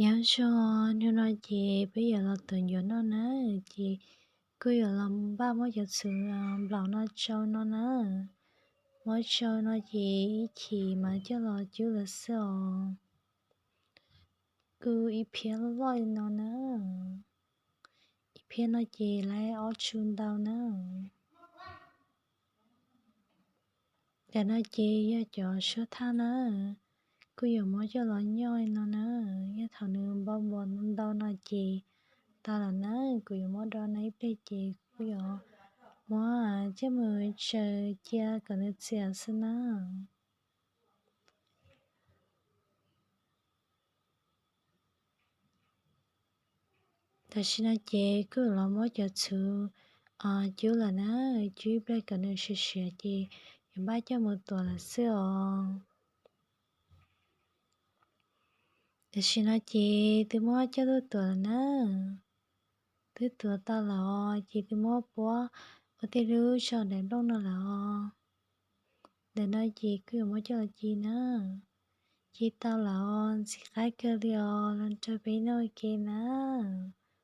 Nyob zoo, hnub no ces peb yuav los tuav ncuav noj na, ces kuj yuav los npaj muab cov txhuv nplaum no tsau no na. Muab tsau no ces ib chim mas coj los cub lawm xwb os. Kuj ib phiab loj loj li no na. Ib phiab no ces laib ob tsu ntau na. Ntawm no ces yog cov suab thaj na, kuj yuav muab coj los nyoj li no na. Yog thaum nws npau npau ntau no ces tau lawm na, kuv yuav muab do no ib pliag ces kuj yuav muab coj mus tsaws cia kom nws txias xwb na. Tam sim no ces kuj los muab cov txhuv cub lawm na, cub ib pliag kom nws siav siav ces yuav npaj coj mus tuav lawm xwb os. Tam sim no ces twb muab coj tuaj tuav lawm na. Twb tuav tau lawm os, ces twb muab puab ua tej lub zog daim nplooj no lawm os. Ntawm no ces kuj yuav muab coj los ci na. Ci tau lawm os, ntxim qab kawg li os, los nrog peb noj ua ke na.